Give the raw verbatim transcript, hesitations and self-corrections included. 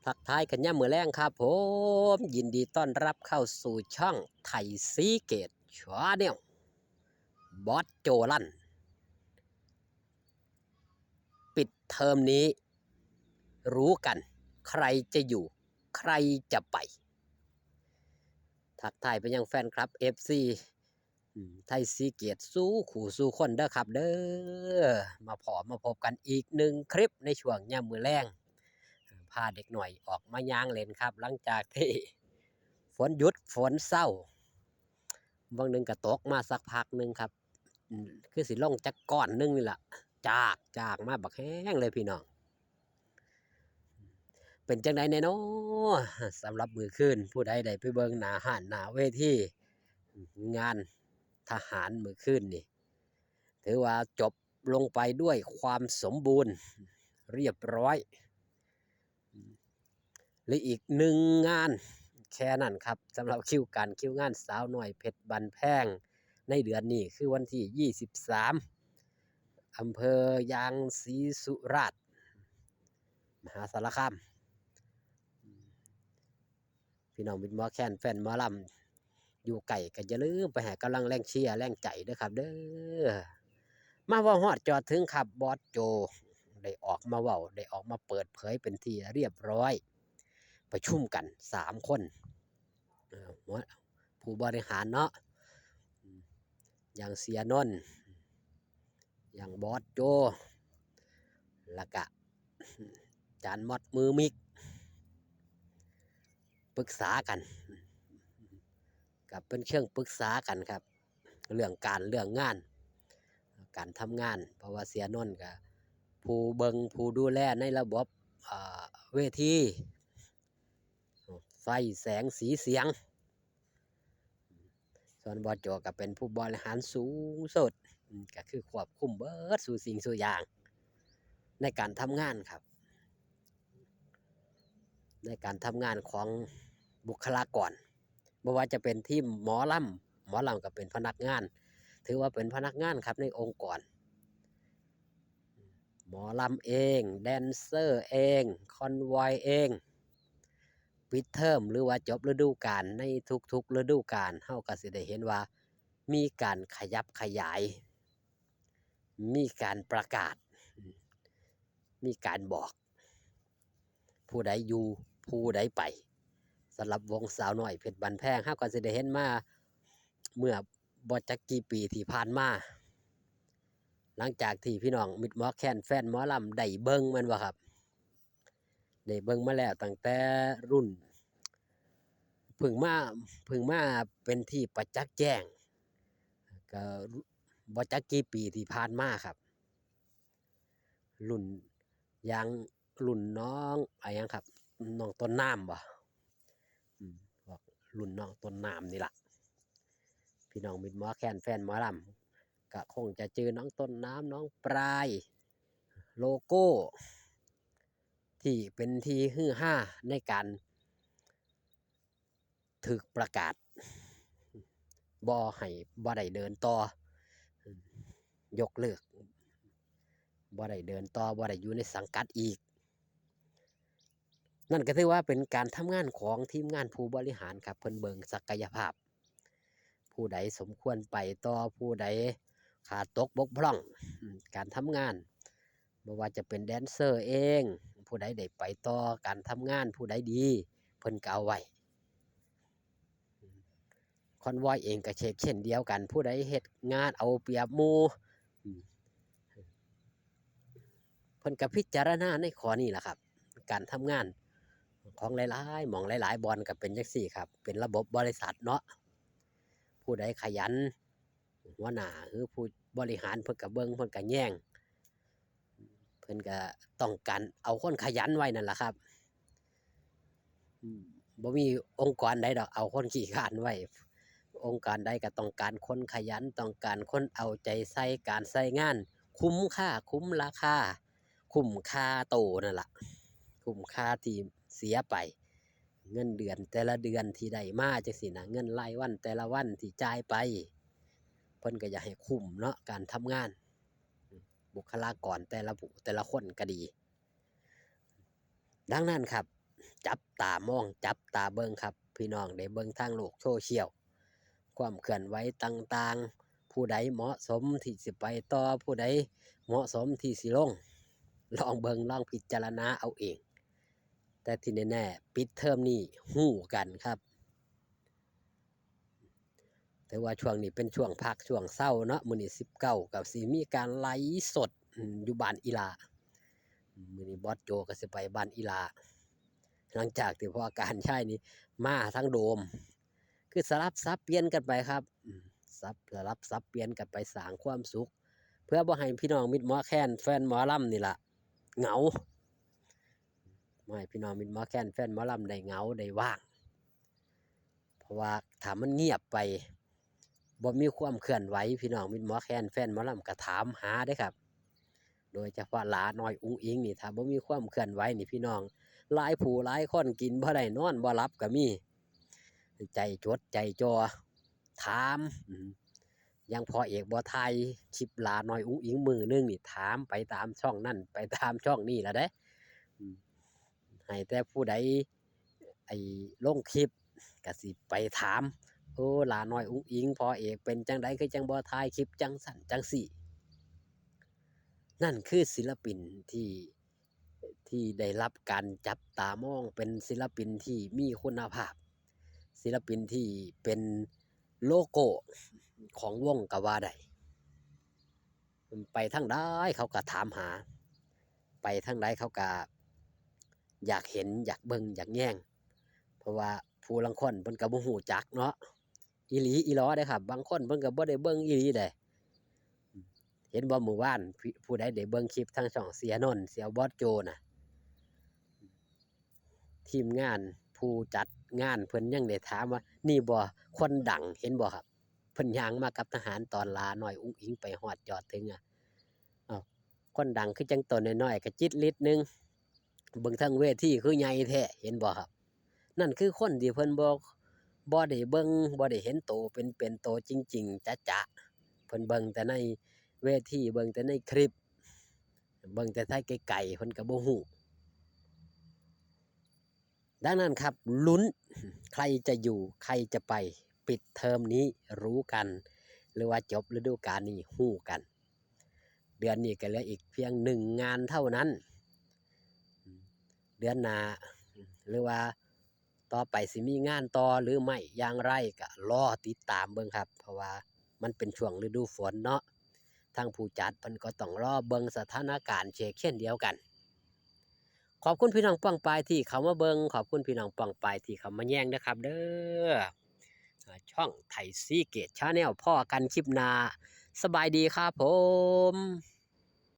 ทักทายกันยามมื้อแลงครับผม ยินดีต้อนรับเข้าสู่ช่องไทยซีเกตชาแนล บอสโจลั่น ปิดเทอมนี้ รู้กัน ใครจะอยู่ ใครจะไป ทักทายไปยังแฟนคลับ เอฟซี อืม ไทยซีเกตสู่คู่สู่คนเด้อครับเด้อ มาพ้อมาพบกันอีกหนึ่งคลิปในช่วงยามมื้อแลง พาเด็กหน่อยออกมาย่างเล่นครับ หลังจากที่ฝนหยุดฝนเซา บางหนึ่งก็ตกมาสักพักหนึ่งครับ อืม คือสิลงจักก้อนหนึ่งนี่ล่ะ จาก จากมาบักแฮงเลยพี่น้อง เป็นจั่งใดแน่น้อ สำหรับมื้อคืน ผู้ใดได้ไปเบิ่งหน้าฮ้านหน้าเวที งานทหารมื้อคืนนี่ ถือว่าจบลงไปด้วยความสมบูรณ์เรียบร้อย เหลืออีกหนึ่งงาน แค่นั้นครับ สำหรับคิวการคิวงานสาวน้อยเพชรบ้านแพง ในเดือนนี้คือวันที่ยี่สิบสาม อำเภอยางศรีสุราษฎร์ มหาสารคาม พี่น้องมิตรหมอแคนแฟนหมอลำ อยู่ไกลก็อย่าลืมไปให้กำลังแรงเชียร์แรงใจเด้อครับเด้อ มาเว้าฮอดจอดถึงครับ บอสโจได้ออกมาเว้า ได้ออกมาเปิดเผยเป็นที่เรียบร้อย ประชุมกันสามคน เอ่อ หัว ผู้บริหารเนาะ อืม อย่างเสียนนท์ อย่างบอสโจ แล้วก็ จารย์มอดมือมิก ปรึกษากัน ก็เป็นเชิงปรึกษากันครับ เรื่องการเรื่องงาน การทำงาน เพราะว่าเสียนนท์ก็ผู้เบิ่งผู้ดูแลในระบบ อ่า เวที ไฟแสงสีเสียง ส่วนบอสโจก็เป็นผู้บริหารสูงสุด อืม ก็คือควบคุมเบิดสู่สิ่งสู่อย่าง ในการทำงานครับ ในการทำงานของบุคลากร บ่ว่าจะเป็นทีมหมอลำ หมอลำก็เป็นพนักงาน ถือว่าเป็นพนักงานครับในองค์กร หมอลำเอง แดนเซอร์เอง คอนวอยเอง ปิดเทอมหรือว่าจบฤดูกาล ในทุกๆฤดูกาล เฮาก็สิได้เห็นว่ามีการขยับขยาย มีการประกาศ มีการบอก ผู้ใดอยู่ ผู้ใดไป สำหรับวงสาวน้อยเพชรบ้านแพง เฮาก็สิได้เห็นมา เมื่อบ่จักกี่ปีที่ผ่านมา หลังจากที่พี่น้องมิตรหมอแคนแฟนหมอลำได้เบิ่งแม่นบ่ครับ ได้เบิ่งมาแล้วตั้งแต่รุ่น เพิ่งมา เพิ่งมาเป็นที่ประจักษ์แจ้ง ก็บ่จักกี่ปีที่ผ่านมาครับ รุ่นอย่างรุ่นน้องอะหยังครับ น้องต้นน้ำบ่ อืม พวกรุ่นน้องต้นน้ำนี่ล่ะ พี่น้องมิตรหมอแคนแฟนหมอลำ ก็คงจะจื่อน้องต้นน้ำ น้องปราย โลโก้ ที่เป็นที่ฮือฮาในการถูกประกาศ บ่ให้ บ่ได้เดินต่อ ยกเลิก บ่ได้เดินต่อ บ่ได้อยู่ในสังกัดอีก นั่นก็ถือว่าเป็นการทำงานของทีมงานผู้บริหารครับ เพิ่นเบิ่งศักยภาพ ผู้ใดสมควรไปต่อ ผู้ใดขาดตกบกพร่อง อืม การทำงาน บ่ว่าจะเป็นแดนเซอร์เอง ผู้ใดได้ไปต่อการทำงาน ผู้ใดดี เพิ่นก็เอาไว้ คอนวอยเองก็เช็คเช่นเดียวกัน ผู้ใดเฮ็ดงานเอาเปรียบหมู่ อืม เพิ่นก็พิจารณาในข้อนี้ล่ะครับ การทำงานของหลายๆ หม่องหลายๆ บ่อนก็เป็นจั่งซี้ครับ เป็นระบบบริษัทเนาะ ผู้ใดขยัน หัวหน้าหรือผู้บริหารเพิ่นก็เบิ่ง เพิ่นก็แยง เพิ่นก็ต้องการเอาคนขยันไว้นั่นล่ะครับ อืม บ่มีองค์กรใดดอกเอาคนขี้คร้านไว้ องค์กรใดก็ต้องการคนขยัน ต้องการคนเอาใจใส่การใช้งาน คุ้มค่า คุ้มราคา คุ้มค่าโตนั่นล่ะ คุ้มค่าที่เสียไป เงินเดือนแต่ละเดือนที่ได้มาจั่งซี้นะ เงินรายวันแต่ละวันที่จ่ายไป เพิ่นก็อยากให้คุ้มเนาะ การทำงาน บุคลากรแต่ละผู้แต่ละคนก็ดี ดังนั้นครับ จับตามองจับตาเบิ่งครับ พี่น้องได้เบิ่งทางโลกโซเชียล ความเคลื่อนไหวต่างๆ ผู้ใดเหมาะสมที่สิไปต่อ ผู้ใดเหมาะสมที่สิลง ลองเบิ่งลองพิจารณาเอาเอง แต่ที่แน่ๆ ปิดเทอมนี้ฮู้กันครับ ถือว่าช่วงนี้เป็นช่วงพักช่วงเซาเนาะ มื้อนี้สิบเก้าก็สิมีการไลฟ์สด อืม อยู่บ้านอีหล้า มื้อนี้บอสโจก็สิไปบ้านอีหล้า หลังจากที่พ่อการชัยนี่มาทั้งโดม คือสลับสับเปลี่ยนกันไปครับ อืม สับ สลับสับเปลี่ยนกันไปสร้างความสุข เพื่อบ่ให้พี่น้องมิตรหมอแคนแฟนหมอลำนี่ล่ะ เหงา บ่ให้พี่น้องมิตรหมอแคนแฟนหมอลำได้เหงาได้ว่าง เพราะว่าถ้ามันเงียบไป บ่มีความเคลื่อนไหว พี่น้องมิตรหมอแคนแฟนหมอลำก็ถามหาเด้ครับ โดยเฉพาะหล้าน้อยอุ๋งอิ๋งนี่ ถ้าบ่มีความเคลื่อนไหวนี่พี่น้อง หลายผู้หลายคนกินบ่ได้นอนบ่หลับก็มี ใจจดใจจ่อถาม อืม อย่างพ่อเอกบ่ถ่ายคลิปหล้าน้อยอุ๋งอิ๋งมื้อหนึ่งนี่ ถามไปตามช่องนั่นไปตามช่องนี่ล่ะเด้ อืม ให้แต่ผู้ใด ไอ้ลงคลิปก็สิไปถาม โอ้ หล้าน้อยอุ๋งอิ๋ง พ่อเอกเป็นจั่งใดคือจั่งบ่ถ่ายคลิปจั่งซั้นจั่งซี้ นั่นคือศิลปินที่ ที่ได้รับการจับตามอง เป็นศิลปินที่มีคุณภาพ ศิลปินที่เป็นโลโก้ของวงก็ว่าได้ ไปทางใดเขาก็ถามหา ไปทางใดเขาก็อยากเห็น อยากเบิ่ง อยากแยง เพราะว่าผู้ลางคนเพิ่นก็บ่ฮู้จักเนาะ อีหลีอีหลอเด้อครับ บางคนเพิ่นก็บ่ได้เบิ่งอีหลีเด้ เห็นบ่มื้อวาน ผู้ ผู้ใดได้เบิ่งคลิปทางช่องเสียนนท์ เสี่ยวบอสโจน่ะ ทีมงานผู้จัดงานเพิ่นยังได้ถามว่า นี่บ่คนดัง เห็นบ่ครับ เพิ่นย่างมากับทหารตอนหล้าน้อยอุ๋งอิ๋งไปฮอดจอดถึงอะ เอ้า คนดังคือจั่งโตน้อยๆ กะจิตลิดหนึ่ง เบิ่งเทิงเวทีคือใหญ่แท้ เห็นบ่ครับ นั่นคือคนที่เพิ่นบ่ บ่ได้เบิ่ง บ่ได้เห็นโตเป็นๆ โตจริงๆ จะๆ เพิ่นเบิ่งแต่ในเวที เบิ่งแต่ในคลิป เบิ่งแต่ทางไกลๆ เพิ่นก็บ่ฮู้ ดังนั้นครับ ลุ้น ใครจะอยู่ ใครจะไป ปิดเทอมนี้รู้กัน หรือว่าจบฤดูกาลนี้ฮู้กัน เดือนนี้ก็เหลืออีกเพียงหนึ่งงานเท่านั้น เดือนหน้า หรือว่าต่อไปสิมีงานต่อหรือไม่อย่างไรก็รอติดตามเบิ่งครับ เพราะว่ามันเป็นช่วงฤดูฝนเนาะ ทางผู้จัดเพิ่นก็ต้องรอเบิ่งสถานการณ์เช่นเดียวกัน ขอบคุณพี่น้องป้องปายที่เข้ามาเบิ่ง ขอบคุณพี่น้องป้องปายที่เข้ามาแยงนะครับเด้อ อ่า ช่องไทยซีเกตชาแนล พ้อกันคลิปหน้า สบายดีครับผม